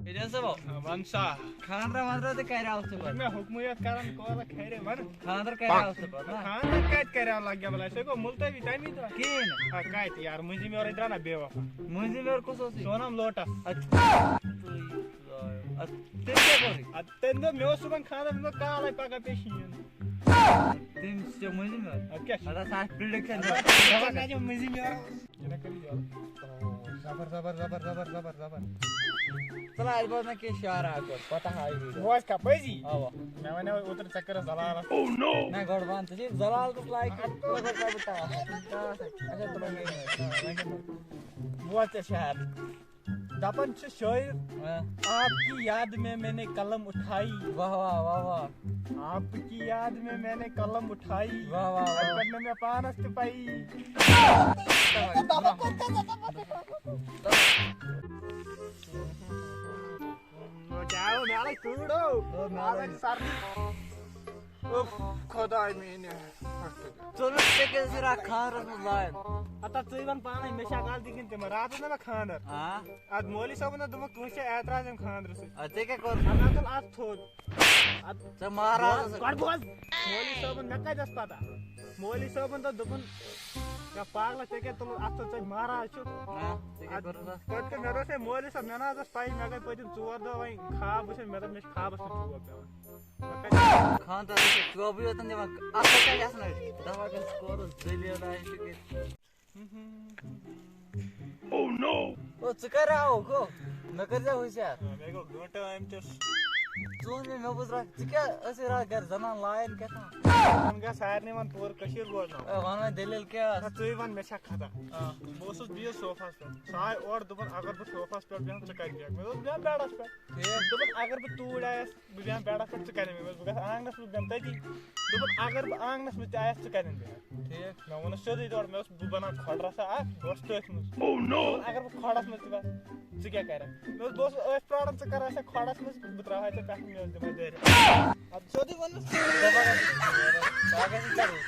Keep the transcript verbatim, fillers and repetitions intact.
ییٚتہِ ہسا بہٕ وَن سا، خانٛدرا وانٛدرا تہِ کَریٛاو ژٕ پَتہٕ؟ مےٚ حُکمٕے یوت کَران، کولا کھیرے وَن۔ خانٛدر کَریٛاو ژٕ پَتہٕ، نہ؟ خانٛدر کَتہِ کَریٛاو لَگیا بَلاے؟ سُہ گوٚو مُلتوی تَمی دۄہ۔ کِہیٖنۍ نہٕ۔ آ، کَتہِ یار، مٔنٛزِم یورَے درٛاو نہ بے وفا۔ مٔنٛزِم یور کُس اوسُے؟ سونم لوٹس۔ اَدٕ تُہۍ، اَدٕ تٔمۍ کیٛاہ کوٚرُے؟ اَدٕ تٔمۍ دوٚپ، مےٚ اوس صُبحن خانٛدر، مےٚ دوٚپ، کالَے پَگاہ پیٚیہِ شیٖن۔ تٔمۍ چھِ مٔنٛزِم یور۔ اَدٕ کیٛاہ چھُ؟ اَدٕ سا آسہِ prediction۔ اَدٕ سا چھِ مٔنٛزِم یور۔ یہِ نہ کٔرِو یورٕ۔ زبر، زبر، زبر، زبر، زبر، زبر۔ ژٕ لاج بوز نہ کینٛہہ شعر اکھ گۄڈٕ، پتہ ہاوِ video۔ بوز کھا پٔزی؟ اوا۔ مےٚ وَنیو اوترٕ ژےٚ کٔرٕتھ زلالس۔ نہ گۄڈٕ وَن ژٕ، یہِ زلال کُس لایق چھُ؟ ژٕ وَن ژٕ بہٕ ٹاس۔ اچھا، تُلُن یہِ۔ بوز ژےٚ شعر۔ دَپان چھِ شٲعر، ہاں۔ آپ کی یاد میں میں نے قلم اٹھائی۔ واہ، واہ، واہ، واہ۔ آپ کی یاد میں میں نے قلم اٹھائی۔ واہ، واہ، واہ۔ اَتہِ پٮ۪ٹھ مےٚ مےٚ پانَس تہِ پَیی۔ کیٛاہ ہو، مےٚ لَگہِ تۭر ہو۔ او، مےٚ آز لَگہِ۔ آسہِ سردی۔ اوف، خۄداے میٛانہِ۔ ژٕ نہٕ ژےٚ کیٛازِ چھِ رَٹھ خانٛدرَس منٛز لایان؟ ہتا ژٕے وَن پانَے، مےٚ چھا غلطی کِنہٕ تِمَن؟ راتھ اوس نہ مےٚ خانٛدر۔ آ؟ اَدٕ مولوی صٲبَن دوٚپ، دوٚپُکھ، کٲنٛسہِ چھا اعتراض اَمہِ خانٛدرٕ سۭتۍ؟ اَدٕ ژےٚ کیٛاہ کوٚر؟ اَدٕ مےٚ تُل اَتھ تھوٚد۔ اَدٕ ژےٚ مہراز بوز، گۄڈٕ بوز۔ مولوی صٲبَن مےٚ کَتہِ ٲس پَتہ؟ مولوی صٲبَن دوٚپ، دوٚپُن، "یا پاگلا، ژےٚ کیٛاہ تُلُتھ اَتھ تہٕ ژٕ مہراز چھُکھ؟" آ، ژےٚ کیٛاہ اَدٕ کوٚرُتھ اَتھ؟ پَتہٕ کٔر مےٚ دوٚپ، "ہے مولوی صٲب، مےٚ نہ حظ ٲس پَیی، مےٚ گٔے پٔتِم ژور دۄہ وۄنۍ خواب وٕچھِتھ، مےٚ دوٚپ، مےٚ چھِ خوابَس منٛز چوب پٮ۪وان۔" خانٛدر چھِ چوبٕے یوت دِوان۔ اَتھ کیٛاہ چھِ آسان؟ دَپان گژھِ کورُس دٔلیٖل آسہِ کہِ۔ او، ژٕ کَر آوُکھ ہو؟ مےٚ کٔرۍزیو ہُشیار۔ آ، مےٚ گوٚو گٲنٛٹہٕ آمتِس۔ ژٕ وَن مےٚ، مےٚ بوٗز راتھ، ژٕ کیٛاہ ٲسٕے راتھ گَرِ زَنان لایان کیٛاہ تام؟ وَن گژھ سارنٕے وَن پوٗرٕ کٔشیٖر بوزناوُن۔ اے، وَن وۄنۍ دٔلیٖل کیٛاہ ٲس؟ نہ، ژٕے وَن، مےٚ چھا خطا؟ آ۔ بہٕ اوسُس بِہِتھ صوفَس پٮ۪ٹھ۔ سُہ آے اورٕ، دوٚپُن، "اگر بہٕ صوفَس پٮ۪ٹھ بیٚہمہٕ، ژٕ کَتہِ بیٚہکھ؟" مےٚ دوٚپ، "بیٚہمہٕ بیڈَس پٮ۪ٹھ۔" ٹھیٖک۔ دوٚپُن، "اگر بہٕ توٗرۍ آیَس، بہٕ بیٚہمہٕ بیڈَس پٮ۪ٹھ، ژٕ کَتٮ۪ن بیٚہکھ؟" مےٚ دوٚپُس، "بہٕ گژھٕ آنٛگنَس منٛز بیٚہمہٕ تٔتی۔" دوٚپُن، "اگر بہٕ آنٛگنَس منٛز تہِ آیَس، ژٕ کَتٮ۪ن بیٚہکھ؟" ٹھیٖک۔ مےٚ ووٚنُس سیوٚدُے تورٕ، مےٚ اوس، بہٕ بَناوٕ کھۄڈ رَژھا اَکھ، بہٕ اوسُس تٔتھۍ منٛز۔ Oh no! دوٚپُن، "اگر بہٕ کھۄڈَس منٛز تہِ وَسہٕ، ژٕ کیٛاہ کَرَکھ؟" مےٚ اوس، بہٕ اوسُس أتھۍ پرٛاران، ژٕ کَر آسَکھ کھۄڈَس منٛز، بہٕ ترٛاوہَے ژےٚ پٮ۪ٹھٕ، مےٚ اوس دِمَے دٲرِتھ۔ اَدٕ سیوٚدُے ووٚنُس۔ ژٕ کیٛاہ کَرَکھ؟